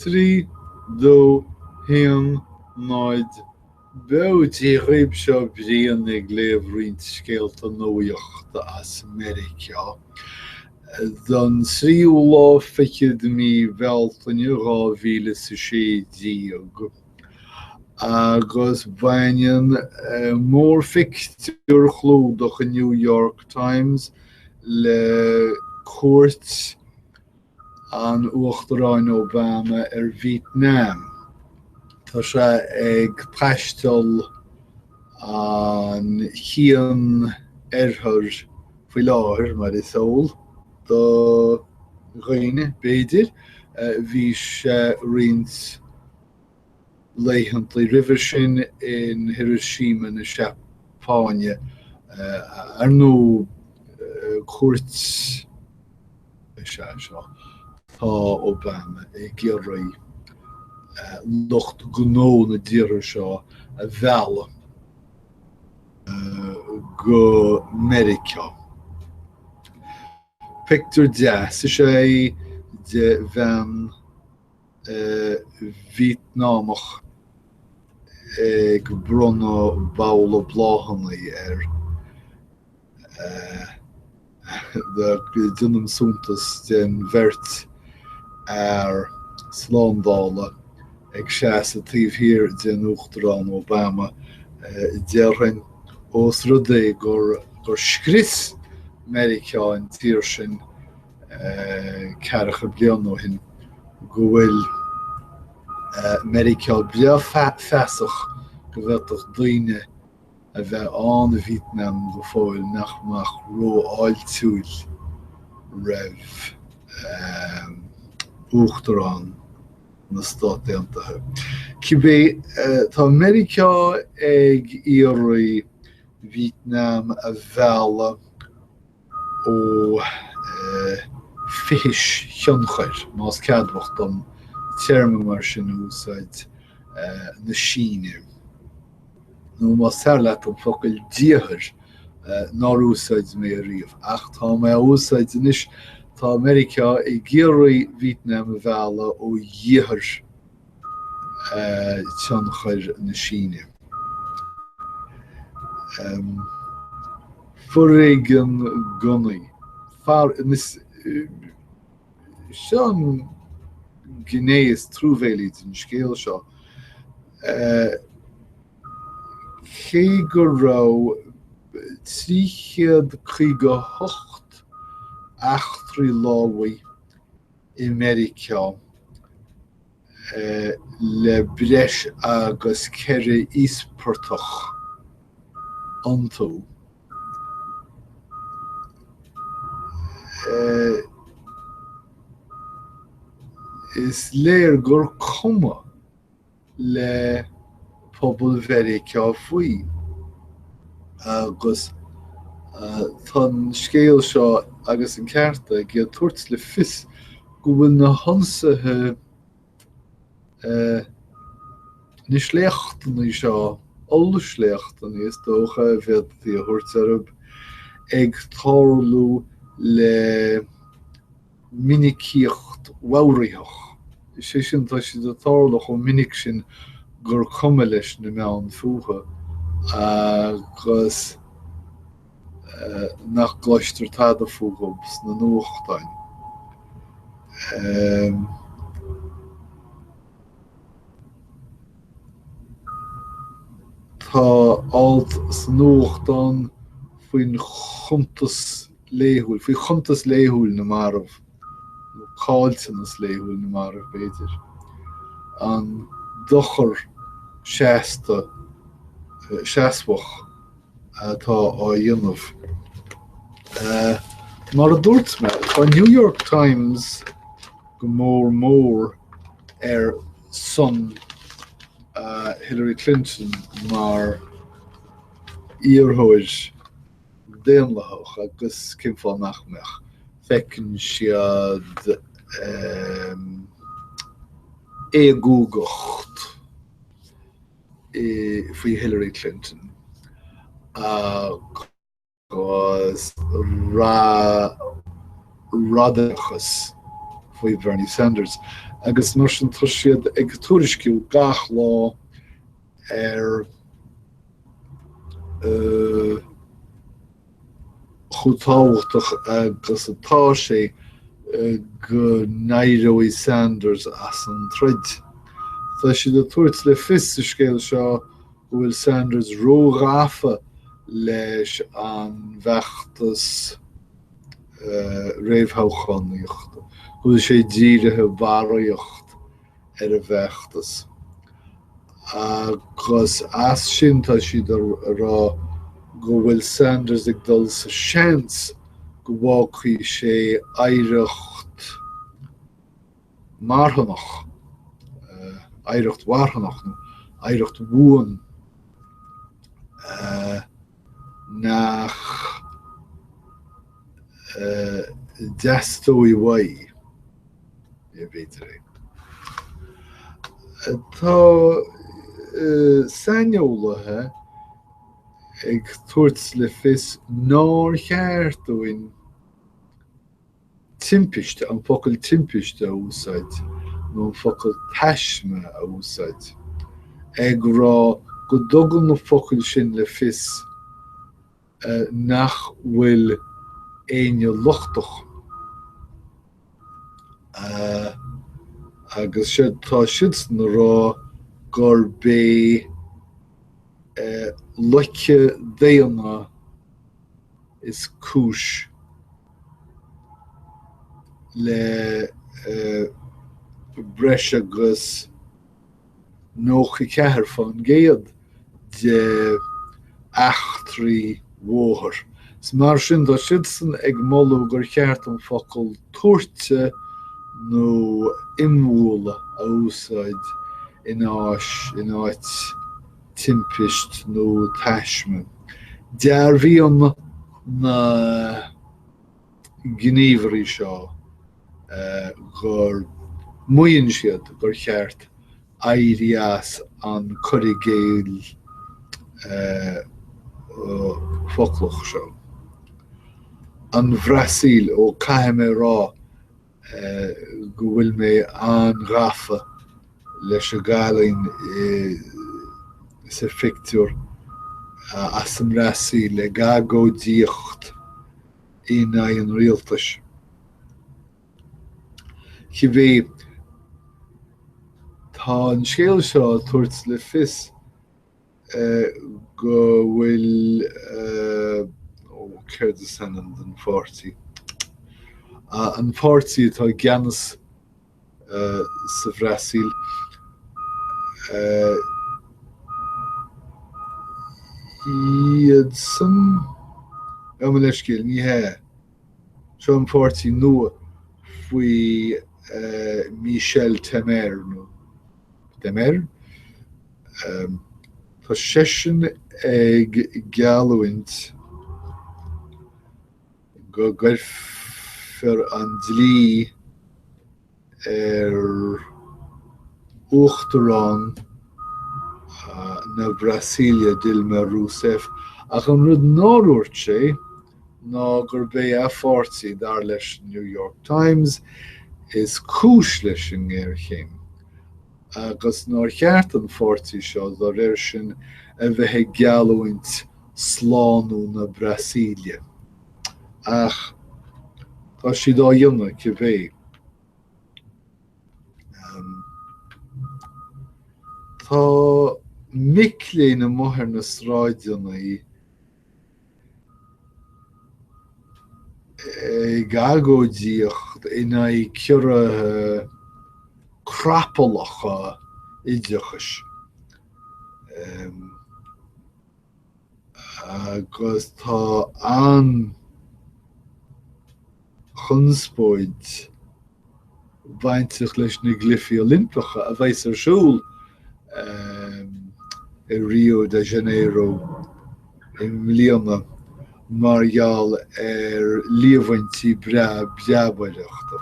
3, 2, 1, 0, Beo Dia dhaoib, seo Brian ag léamh roinnt scéalta nuachta as Meiriceá don tríú lá fichead de mí Bhealtaine 2016 agus baineann mórphictiúr chlúdach an New York Times le cuairt an Uachtaráin Obama ar Vítneam. Tá sé ag taisteal an Chian-Oirthir faoi láthair, mar is eol do dhaoine, b'fhéidir. Bhí sé roinnt laethanta roimhe sin in Hiroshima na Seapáine. Ar ndóigh, cuairt is ea seo. Tá Obama ag iarraidh lucht gnó na dtíortha seo a mhealladh go Meiriceá. Pictiúr deas is ea é de bhean Vítneamach ag bronnadh babhla bláthanna air. Déanaim suntas den bheirt fhear slándála ag seasamh taobh thiar den Uachtarán Obama, déarfainn, ós rud é gur scrios Meiriceá an tír sin ceathracha bliain ó shin, go bhfuil Meiriceá breá feasach go bhféadfadh daoine a bheith ann i Vítneam go fóill nach mbeadh rófháiltiúil roimh Uachtarán na Stát Aontaithe. Cibé, tá Meiriceá ag iarraidh Vítneam a mhealladh ó fithis thionchair, más ceadmhach dom téarma mar sin a úsáid, na Síne. Nó más fearr leat an focal diamhair, nár úsáid mé ariamh, ach tá mé á úsáid anois, tá Meiriceá ag iarraidh Vítneam a mhealladh ó dhiamhair tionchair na Síne. Foréigean gunnaí. Seo an ghné is truamhéilí den scéal seo. Cé go raibh 358 eachtraí lámhaigh i Meiriceá le breis agus 4 íospartach iontu, Is léir gur cuma le pobal Mheiriceá faoi agus tá an scéal seo, agus an ceart aige, ag tabhairt le fios go bhfuil na hionsaithe Na sléachtanna seo, ollsléachtanna is dócha a bhféadfaí a thabhairt orthu, ag tarlú le minicíocht mharaitheach. Is é sin, tá siad ag tarlú chomh minic sin gur cuma leis na meáin fúthu agus nach gcloistear tada fúthu sna nuachtáin. Tá alt sa nuachtán faoin chuntas laethúil, faoi chuntas laethúil na marbh, nó caillteanas laethúil na marbh, b'fhéidir. An dochar seasta, seasmhach atá á dhéanamh. Mar a dúirt mé, tá New York Times go mór mór ar son Hillary Clinton mar iarrthóir daonlathach agus cén fáth nach mbeadh? Feiceann siad éaguagacht faoi Hillary Clinton agus radacachas. Faoi Bernie Sanders. Agus mar sin tá siad ag tuairisciú gach lá ar chomh tábhachtach agus atá sé go n-éireoidh Sanders as an troid. Tá siad ag tabhairt le fios sa scéal seo go bhfuil Sanders róghafa leis an bhfeachtas réamhthoghchánaíochta, go bhfuil sé dírithe barraíocht ar an bhfeachtas. Agus as sin tá siad ag rá go bhfuil Sanders ag dul sa seans go bhfágfaidh sé oidhreacht marthanach, oidhreacht mharthanach nó oidhreacht bhuan nach dteastóidh uaidh. B'fhéidir é. Tá saineolaithe ag tabhairt le fios nár cheart dúinn timpiste, an focal timpiste a úsáid nó an focal taisme a úsáid, ag rá go dtugann na focail sin le fios nach bhfuil éinne lochtach. Agus tá siadsan ag rá gurb é loiceadh daonna is cúis le breis agus 94% de eachtraí bóthair. Is mar sin tá siadsan ag moladh gur cheart an focal tuairte nó imbhualadh a úsáid in áit timpist nó taisme. Dearbhaíonn na gníomhairí seo gur maíonn siad gur cheart éirí as an cur i gcéill foclach seo. An Bhrasaíl, ó caithfidh mé a rá go bhfuil mé an-ghafa leis an gcailín sa phictiúr as an mBrasaíl ag agóidíocht in aghaidh an rialtais. Cibé, tá an scéal seo ag tabhairt le fios go bhfuil, ó, céard is ainm don pháirtí? An páirtí atá i gceannas sa Bhrasaíl, iadsan, gabh mo leithscéal, ní hea, seo an páirtí nua faoi Michel Temer, nó Temer? Tá seisean ag geallúint go gcuirfear an dlí ar Uachtarán na Brasaíle, Dilma Rousseff, ach an rud nár dhúirt sé ná gurb é a pháirtí, dar leis an New York Times, is cúis leis an ngéarchéim, agus nár cheart don pháirtí seo, dá réir sin, a bheith ag geallúint slánú na Brasaíle. Ach tá siad á dhéanamh cibé. Tá mic léinn amuigh ar na sráideanna ag agóidíocht in aghaidh ciorruithe crapallacha oideachais. Agus tá an-chonspóid bainteach leis na gCluichí Oilimpeacha a bheas ar siúl i Rio de Janeiro i mbliana mar gheall ar líomhaintí breá breabaireachta.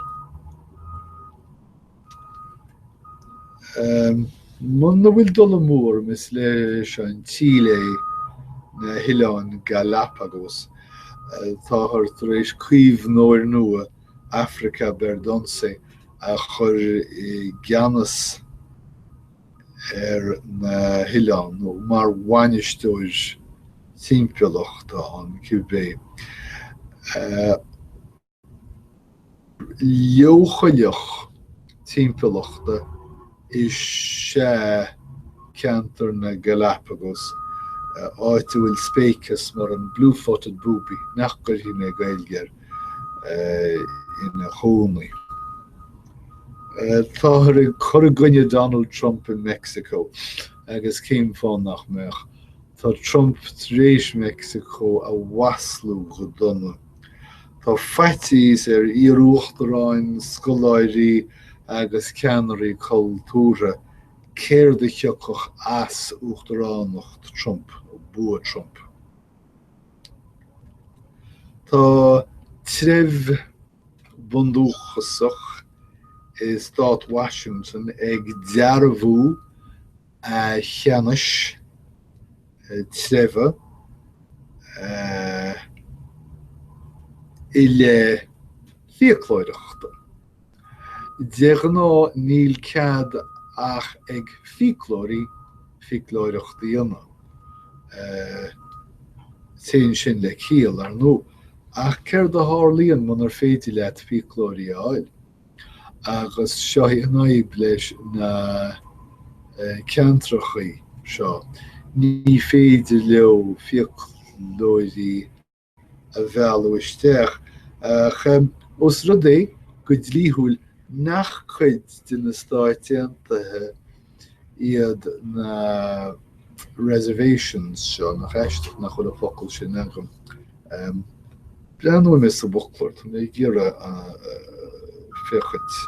Muna bhfuil dul amú orm, is leis an tSíle na hOileáin Galápagos. Táthar tar éis caomhnóir nua, Africa Berdonce. a chur i gceannas ar na hoileáin, nó mar bhainisteoir timpeallachta ann, cibé. Leochaileach timpeallachta is ea ceantar na Galapagos, áit a bhfuil spéiceas mar an blue-footed booby, nach gcuirfidh mé Gaeilge air, ina chónaí. Táthar ag cur i gcoinne Donald Trump i Meicsiceo, agus cén fáth nach mbeadh? Tá Trump tar éis Meicsiceo a mhaslú go dona. Tá faitíos ar iar-uachtaráin, scoláirí agus ceannairí cultúrtha céard a thiocfadh as uachtaránacht Trump, nó bua Trump. Tá treibh bundúchasach i stát Washington ag dearbhú a cheannais treibhe i leith fiaclóireachta. De ghnáth níl cead ach ag fiaclóirí fiaclóireacht a dhéanamh. Téann sin le ciall, ar ndóigh, ach céard a tharlaíonn munar féidir leat fiaclóirí a fháil? Agus seo í an fhadhb leis na ceantracha seo, ní féidir leo fiaclóirí a mhealladh isteach, ach ós rud é go dlíthiúil nach cuid de na Stáit Aontaithe iad na reservations seo, nach aisteach nach bhfuil an focal sin agam. Breathnóidh mé sa bhfoclóir, tá mé ag iarraidh féachaint an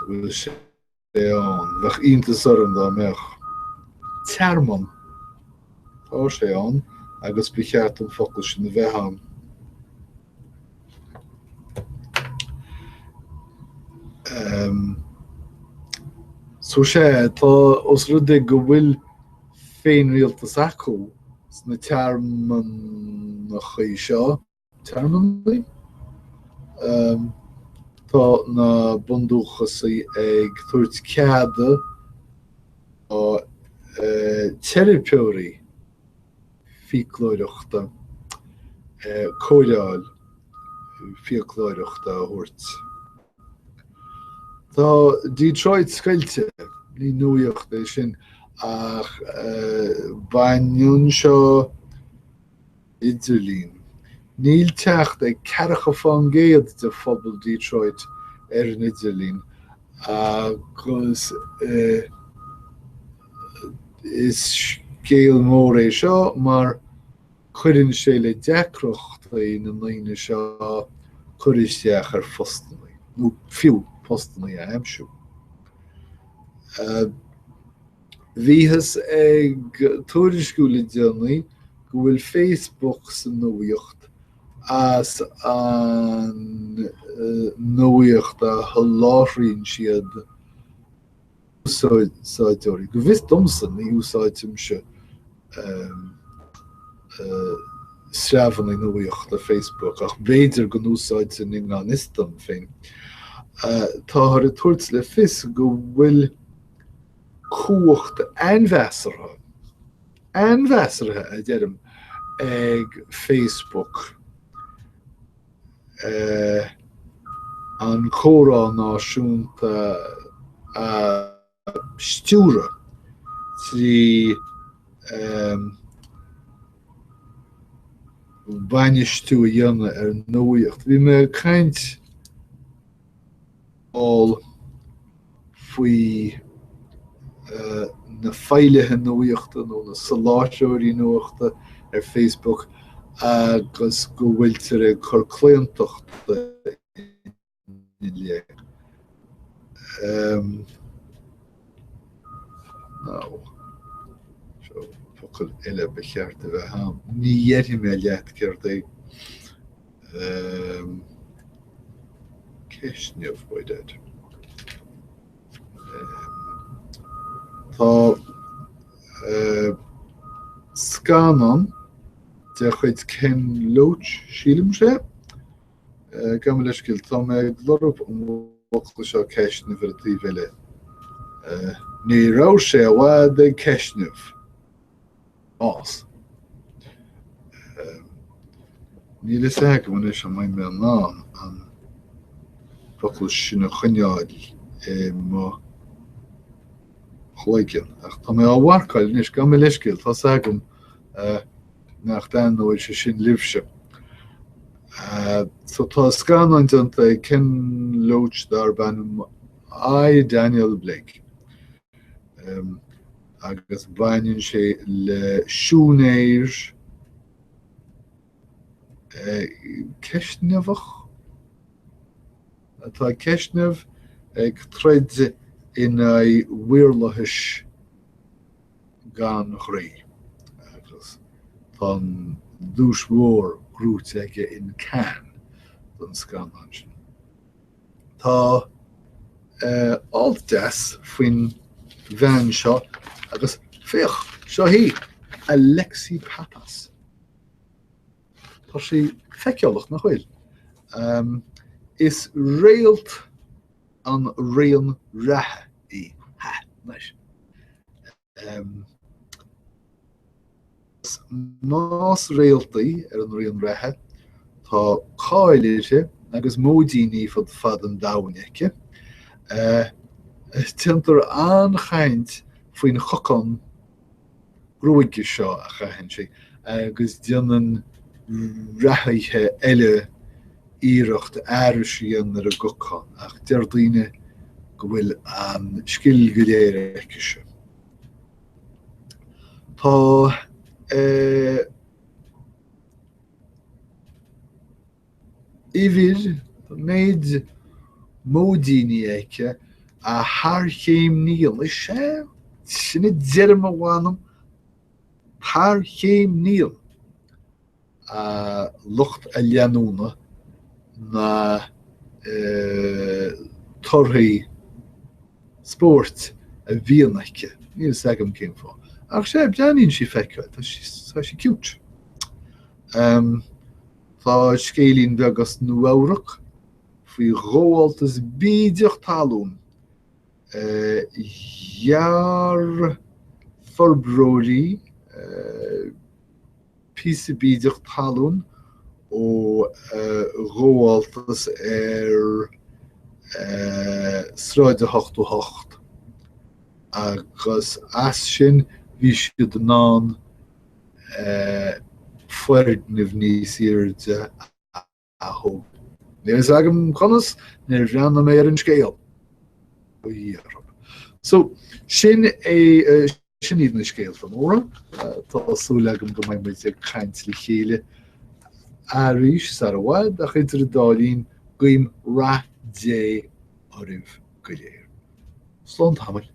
bhfuil sé ann. Bheadh iontas orm dá mbeadh. Tearmann. Tá sé ann agus ba cheart an focal sin a bheith ann. So sea, tá, os rud é go bhfuil féinrialtas acu sna tearmannachaí seo, tearmannaí? Tá na bundúchasaigh ag tabhairt cead do teiripeoirí fiaclóireachta cóireáil fiaclóireachta a thabhairt. Tá Detroit scoilte, ní nuaíocht é sin, ach baineann seo idirlíon. Níl teacht ag ceathracha fán gcéad de phobal Detroit ar an idirlíon agus is scéal mór é seo mar cuireann sé le deacrachtaí na ndaoine seo cur isteach ar phostanna, nó fiú postanna a aimsiú. Bhíothas ag tuairisciú le déanaí go bhfuil Facebook sa nuaíocht as an nuaíocht a sholáthraíonn siad d'úsáideoirí. Go bhfios domsa, ní úsáidimse sreabhanna nuaíochta Facebook, ach b'fhéidir go n-úsáidfinn i ngan fhios dom féin. Táthar ag tabhairt le fios go bhfuil cumhacht ainmheasartha, ainmheasartha a deirim, ag Facebook an comhrá náisiúnta a stiúradh trí bhainistiú a dhéanamh ar nuaíocht. Bhí mé ag caint mall faoi na feighlithe nuachta nó na soláthróirí nuachta ar Facebook agus go bhfuiltear ag cur claontachta ina leith. Now, seo focal eile ba cheart a bheith ann. Ní dhéarfaidh mé leat céard é. Ceistneamh, by dad. Tá scannán de chuid Ken Loach, sílimse, gabh mo leithscéal, tá mé ag lorg an. bhfocal seo ceistneamh ar an taobh eile. Ní raibh sé i bhfad ag ceistneamh. Bás. Níl a fhios agam anois an mbeidh mé in ann an focal sin a choinneáil i mo chloigeann, ach tá mé á mharcáil anois, gabh mo leithscéal, tá 's agam nach dtaitneoidh sé sin libhse. So tá scannán déanta ag Ken Loach darb ainm I, Daniel Blake. Agus baineann sé le siúinéir ceistneamhach atá ag ceistneamh, ag troid in aghaidh mhaorlathais gan ghroí agus tá an duais mhór gnóite aige in Cannes don scannán sin. Tá alt deas faoin bhean seo agus féach, seo í, Alexi Pappas. Tá sí feiceálach, nach bhfuil? Is réalt an raon reatha í. Ha, nice. Más réalt í ar an raon reatha, tá cáil uirthi agus móidíní fud fad an domhain aici. Déantar an-chaint faoin chocán gruaige seo a chaitheann sí agus déanann reathaithe eile iarracht aithris a dhéanamh ar an gcocán ach deir daoine go bhfuil an scil go léir aicise. Tá uimhir, méid móidíní aici a tharchéimníonn, is ea, sin a deirim mo mh'anam, tarchéimníonn a lucht a leanúna na torthaí spóirt a bhíonn aici. Níl a fhios agam cén fáth. Ach sea, breathnaíonn sí feiceáil, tá sí cute. Tá scéilín beag as Nua-Eabhrac faoi ghabháltas bídeach talún. Ghearr forbróirí píosa bídeach talún ó ghabháltas ar Sráid 88 agus as sin bhí siad in ann foirgneamh níos airde a thógáil. Níl a fhios agam conas, níor bhreathnaigh mé ar an scéal. Ó Dhia orthu. So, sin é, sin iad na scéalta móra. Tá súil agam go mbeidh muid ag caint le chéile arís sar i bhfad, ach idir an dá linn, guím rath Dé oraibh go léir. Slán tamaill.